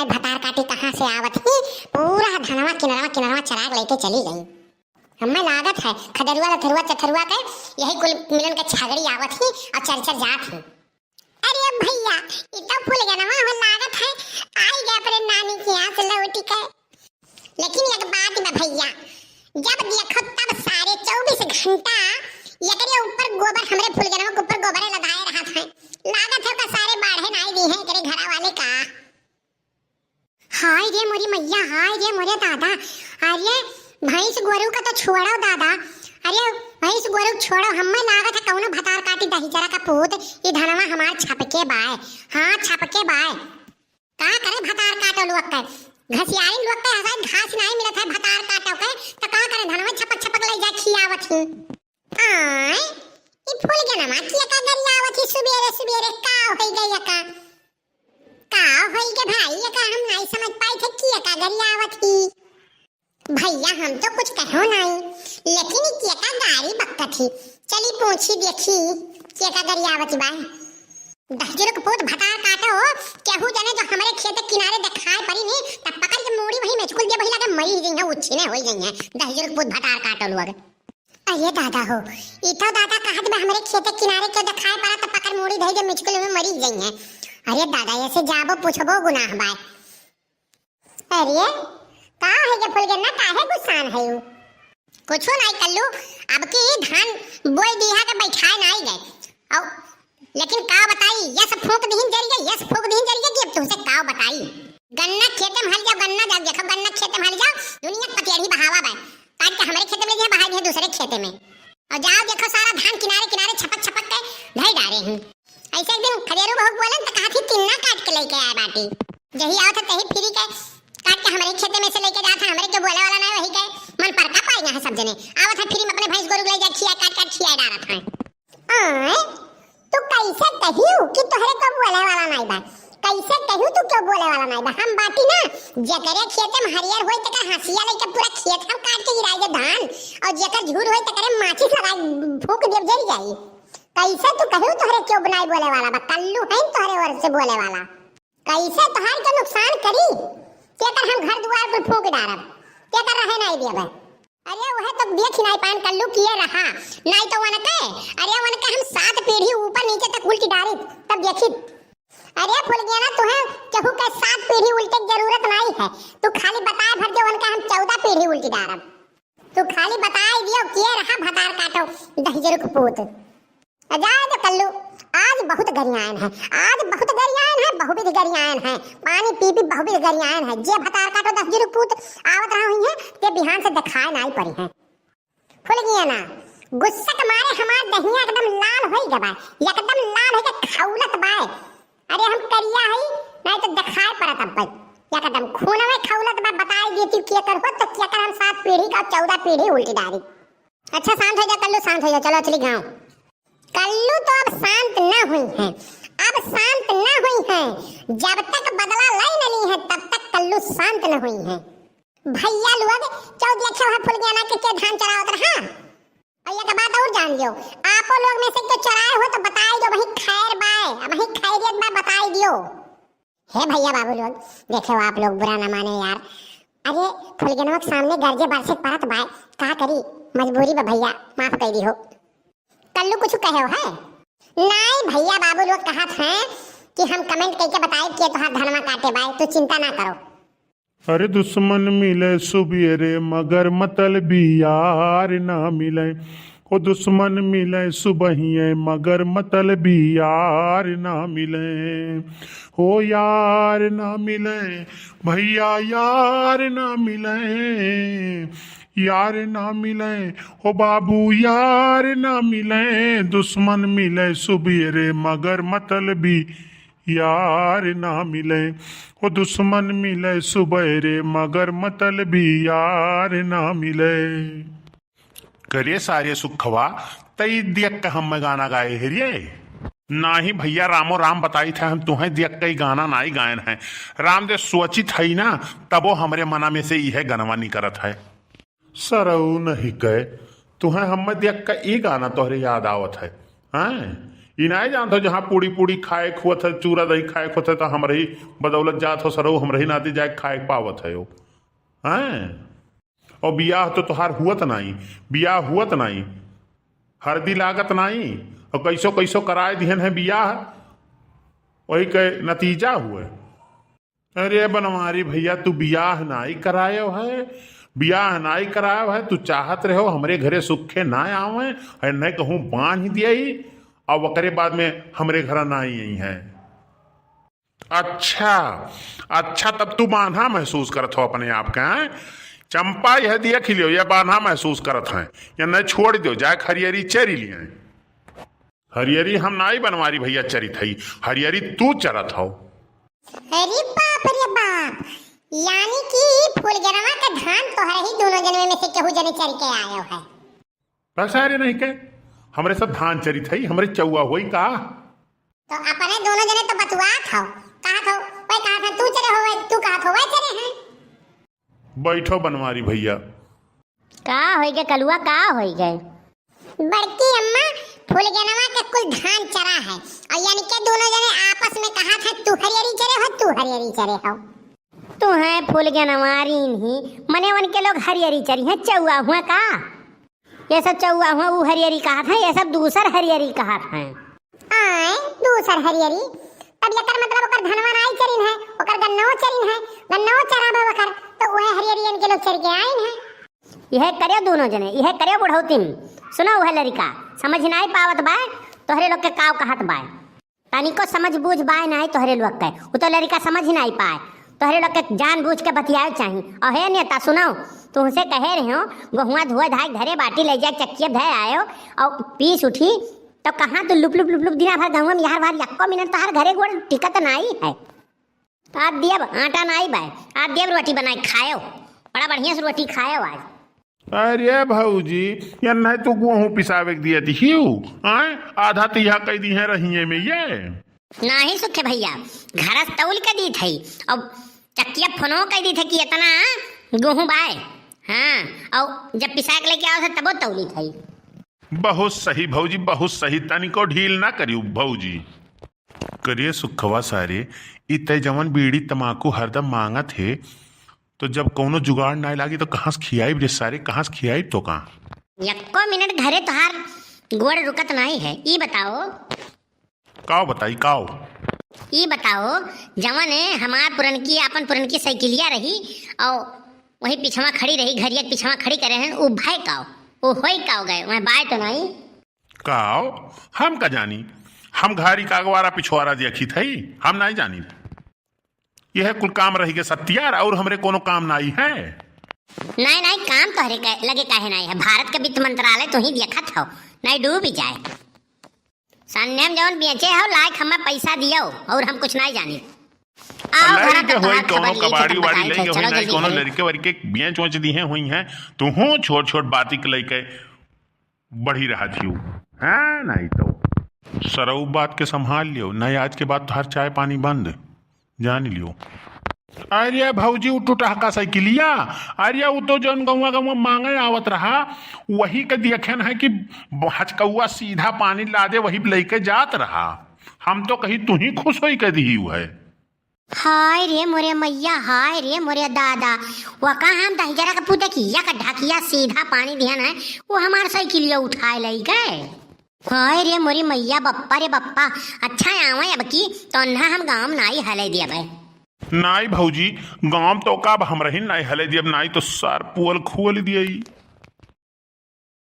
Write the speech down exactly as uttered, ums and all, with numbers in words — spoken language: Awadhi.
भतार काटी कहाँ से आवत ही, पूरा धनवा किनरवा किनरवा चराग लेके चली गई। हमें लागत है खदेरुआ लथरुआ चथरुआ के यही कुल मिलन के छागड़ी आवत ही और चर चर जात ही। अरे भैया, ई तो फुलगनवा हो लागत है, आई गए अपने नानी के यहाँ से लौटी के। लेकिन एक बात बा भैया, जब देखो तब सारे चउबीस घंटा एकरे ऊपर गोबर, हमरे फुलगनवा के ऊपर गोबरे लदाए रहत है। लागत है ओका सारे बाढ़े नाई दी है एकरे घरा वाले का। हाय रे मोरी मैया, हाय रे मोरे दादा। अरे भैंस गोरू का तो छोड़ो दादा, अरे भैंस गोरू छोड़ो, हमें लागत है कौनो भतार काटी दहिजरा का पूत, ई धनवा हमार छपके बाय। हाँ, छपके बाय। का करे भतार काटो लोग के, घसियारिन लोग के हसाई घास नाई मिलत है भतार काटो के, तो का करे धनवा छपक छपक ले जा खियावत ही। आय, ई फुलगनवा किया का गरियावत ही सुबेरे सुबेरे, का होई गई का? का होई गे भाई, एका हम नाई समझ पाई थे कि एका गरियावत ही। भैया हम तो कुछ कहो नाई, लेकिन ई केका गारी बकत ही। चली पूछी देखी केका गरियावत बा। दहिजरा के पूत भतार काटो, केहू जने जो हमरे खेत किनारे देखाए परी नी, तब पकड़ के मूड़ी वहीं मेचकुल दे भैया के मरी जइहें, उच्छिने होई जइहें। दहिजरा के पूत भतार काटो लोग। अरे दादा हो, ई तो दादा कहत बा हमरे खेते किनारे के देखाए पड़ा तो पकड़ मूड़ी धई दे मिचकुल में मरी जइहें। अरे दादा, ऐसे जाबो पूछबो गुनाह बाय। अरे का है ये फुलगेना, काहे गुस्सान है यू? कुछो नाई कल्लू, अब की धान बोई दिहा के बैठाए नाई गए। औ लेकिन का बताई, यस फूंक दीहिन जरिया, यस फूंक दीहिन जरिया कि अब तुमसे का बताई। गन्ना खेते में हल जाओ, गन्ना जाओ, देखो गन्ना खेते में हल जाओ, दुनिया के पतियरही बहावा बा। काट के हमरे खेते में जे बहाई दिहे दूसरे खेते में। और जाओ देखो सारा धान किनारे किनारे छपक छपक के धई डारे हैं। ऐसे एक दिन खदेरू बहू बोलन तो कहा थी तिन्ना काट के लेके आए बाटी। जही आवत है तही फिरी के काट के हमरे खेते में से लेके जात है, हमरे के बोले वाला नहीं वही के मन पर का पाएंगे हैं सब जने। आवत है फिरी में अपने भैंस गोरू ले जा खिया काट काट खिया डारत है। आय, तू कैसे कहियो कि तोहरे को बोले वाला नाई बा? कैसे कहियो तू क्यों बोले वाला नाई बा? हम बाटी ना, जेकरे खेते में हरियर होई तेकर हंसिया लेके पूरा खेत हम काट के गिराई दे धान, और जेकर झूर होई तेकरे माचिस लगाई फूंक देब जल जाई। कैसे तू कहियो तोहरे क्यों नाई बोले वाला बा? कल्लू है तोहरे ओर से बोले वाला। कैसे तोहार के नुकसान करी? केकर हम घर दुआर कुल फूंक डारब, केकर रहे नाई देबे। अरे वह तो देख ही नाई पान कल्लू किए रहा, नाई तो वनके, अरे वनके हम सात पीढ़ी ऊपर नीचे तक उल्टी डारी, तब देखी। अरे फुलगेना, तुहे केहू के सात पीढ़ी उल्टे के जरूरत नाई है, तू खाली बताए भर दे वनके हम चौदह पीढ़ी उल्टी डारब। तू खाली बताई दियो, किए रहा भतार काटो, दहिजरू के पूत। आ जाए दे कल्लू, आज बहुत गरियान है, आज बहुत गरियान है, बहुविध गरियान है, पानी पी पी बहुविध गरियान है। जे भतार काटो, दहिजरू के पूत आवत रहा हुई है, ते बिहान से देखाए नाई पड़ी है। फुलगेना, गुस्सा के मारे हमार दहिया एकदम लाल होई गबा, एकदम लाल होई के खौलत बाय। अरे हम करिया हई, नाई तो देखाए पड़त अब एकदम खून में खौलत बा। बताई देती केकर हो तो केकर हम सात पीढ़ी का चौदह पीढ़ी उल्टी डारी। अच्छा शांत हो जा कल्लू, शांत हो जा, चलो चली गाँव। कल्लू तो अब शांत न हुई है, अब शांत न हुई है, जब तक बदला लाई न ली है तब तक कल्लू शांत न हुई है। भैया लोग, चौदह अच्छा वह फुलगेना के, के धान चरावत रहा। और एक बात और जान लियो, आपो लोग में से के चराए हो तो बताई दो, वही खैर बाय, वही खैरियत बा, बताई दियो। हे भैया बाबू लोग, देखो आप लोग बुरा ना माने यार। अरे फुलगेनवा के सामने गरजे बरसे परत बाय, का करी, मजबूरी बा भैया, माफ कर दी हो। कल्लू कुछ कहे हो है? नाई भैया बाबू लोग कहत हैं कि हम comment करके बताए कि तोहार धनवा काटे बाय, तू चिंता ना करो। अरे दुश्मन मिले सुबेरे मगर मतलबी यार ना मिले, ओ दुश्मन मिले सुबहिये मगर मतलबी यार ना मिले, हो यार ना मिले, भैया यार ना मिले, यार ना मिले, हो बाबू यार ना मिले, दुश्मन मिले सुबेरे मगर मतलबी यार ना मिले, ओ दुश्मन मिले सुबेरे मगर मतलबी यार ना मिले। करे सारे सुखवा, तई दियक्का हम्मे गाना गाए हे रे। नाही भैया, रामो राम बताई थे, हम तुहें दियक्का ई गाना नाई गायन है। राम दे सोचित है ना, तबो हमरे मना में से इहे गनवा निकरत है। सरऊ नहीं कहे, तुहें हम्मे दियक्का ई गाना तोहरे याद आवत है, हैं? ई नाहीं जानत हो, जहाँ पूड़ी पूड़ी खाए खुअत है, चूरा दही खाए खुअत है, तो हमरही बदौलत जात हो सरऊ, हमरही नाती जाए खाए पावत है हो। हैं? और बियाह तो तोहार हुअत नाई, बियाह हुअत नाई, हरदी लागत नाई, और कैसो कैसो कराए दिहन है बियाह, वही के नतीजा हुए। अरे बनवारी भैया, तू बियाह नाई करायो है, बियाह नाई करायो है, तू चाहत रहो हमरे घरे सुखे ना आवे, है नहीं कहूँ बांध दिया ही, अब ओकरे बाद में हमरे घर नाई आई है। अच्छा, अच्छा, तब तू बांधा महसूस करत हो अपने आप के, हैं? चंपा, यह देख लियो, यह बांधा महसूस करत हैं, या नहीं छोड़ दियो, जाए हरियरी चरी लिए। हरियरी हम नाई बनवारी भैया चरित हई, हरियरी तू चरत हो। अरे बाप रे बाप, यानी कि फूलगेनवा के धान तोहरे ही दोनों जनवे में से केहू जने चर के आयो है। बस, अरे नहीं के, हमरे सब धान चरित हई, हमरे चौवा होई का? तो अपने दोनों जने तो बतुआत हो, कहत हो, वही कहत है तू चरे हो, वही तू कहत हो वही चरे हैं। बैठो बनवारी भैया। का होई गए कलुआ, का होई गए? बड़की अम्मा, फूलगेनवा के कुल धान चरा है, और यानी के दोनों जने आपस में कहत है तू हरियरी चरे हो, तू हरियरी चरे हो। तू है फूलगेनवारी नहीं, मने उनके लोग हरियरी चरी हैं, चौवा हुआ का? ये सब चौवा हुआ, ऊ हरियरी कहत हैं, ये सब दूसर हरियरी कहत हैं। आय, दूसर हरियरी? तब एकर मतलब ओकर धनवा नाई चरिन है, ओकर गन्नवो चरिन है, गन्नवो चराबे ओकर, तो उहे हरियरी इनके लोग चर के आइन है। यह करियो दोनों जने, यह करियो बुढ़ौतिन। सुनो, उहे लड़िका समझ नाई पावत बाय, तोहरे लोग के काव कहत बाय। तनिको समझ बूझ बाय नाई तोहरे लोग के, उ तो लड़िका समझ ही नाई पाए। तोहरे लोग के जान बूझ के बतियाए चाही। और हे नेता, सुनो, तुमसे कहे रहे हो, गोहुआ धोए धाए घरे बाटी ले जाए, चक्किया धे आयो और पीस उठी, तो कहाँ तू लुप लुप लुप लुप दिना भर गहुआ में यार बार यक्को मिनट तोहार घरे गोड़ टिकत नाई है। आज दियब आटा नाई बाय, आज दियब रोटी बनाए खायो, बड़ा बढ़िया से रोटी खायो आज। अरे भौजी, ये नहीं तू गोहूँ पिसावे के दिया थी हिउ, आय? आधा तो यहाँ कह दी है रहिए में ये। नाही सुखे भैया, घरस तौल के दीत हई, और चक्किया फोनो कह दीत है कि इतना गोहूँ बाय। हाँ, और जब पिसा के लेके आओ थे तबो तौली थई। बहुत सही भौजी, बहुत सही, तनिको ढील ना करियो भौजी। करिए सुखवा सारे, ई तय जवन बीड़ी तमाकू हरदम मांगत हे, तो जब कौनो जुगाड़ नाय लागी तो कहाँ से खियाइब रे सारे, कहाँ से खियाइब तो का? यक्को मिनट घरे तोहार गोड़ रुकत नाई है। ई बताओ। काव बताई, काव? ई बताओ, जवन है हमार पुरनकी, आपन पुरनकी साइकिलिया रही और वही पिछवा खड़ी रही, घरिया के पिछवा खड़ी करे हैं, उ भाई काव, उ होई काव गए, वह बाय तो नाई। काव? हम का जानी, हम घारी का अगवारा पिछवारा देखी थई, हम नाई जानी। यह कुल काम रही के सत्यार, और हमरे कोनो काम नाई है। नाई, नाई, काम तोहरे के लगे काहे नाई है? भारत के वित्त मंत्रालय तू ही देखत हो, नाई डूबी जाए। सन्ने में जौन बेचे हो, लायक हमें पैसा दियो, और हम कुछ नाई जानी। आओ, अल्लाह घरा के होई, तोहार कौनो खबर लेके कबाड़ी हम वाड़ी बताई लेके थे। होई, चलो नाई जल्दी कौनो से। लड़के वड़के बिया चोंच दी हैं होई हैं, तू हूँ छोट छोट बाती के लेके बढ़ी रहा थियू। हाँ, नाई तो। सरऊ बात के संभाल लियो, नाई आज के बाद तोहार चाय पानी बंद, जान लियो। अरे भौजी, उ टुटहका साइकिलिया, अरे उ तो जौन गौवा गौवा मांगे आवत रहा, वही के देखन है कि हचकौआ सीधा पानी लादे, वही लेके जात रहा। हम तो कही तू ही खुश होई के दिही है। हाय रे मोरे मैया, हाय रे मोरे दादा, वका हम दहिजरा के पूते किया का ढकिया सीधा पानी दिहन है, वो हमार साइकिलिया उठाए लई गए। हाय रे मोरी मैया, बप्पा रे बप्पा, अच्छा आवे अब की, तो अन्हा हम गाँव नाई हले दियबे। नाई भौजी, गाँव तो का अब हमरही नाई हले दियब, नाई तो सार पुअल खोल दियई।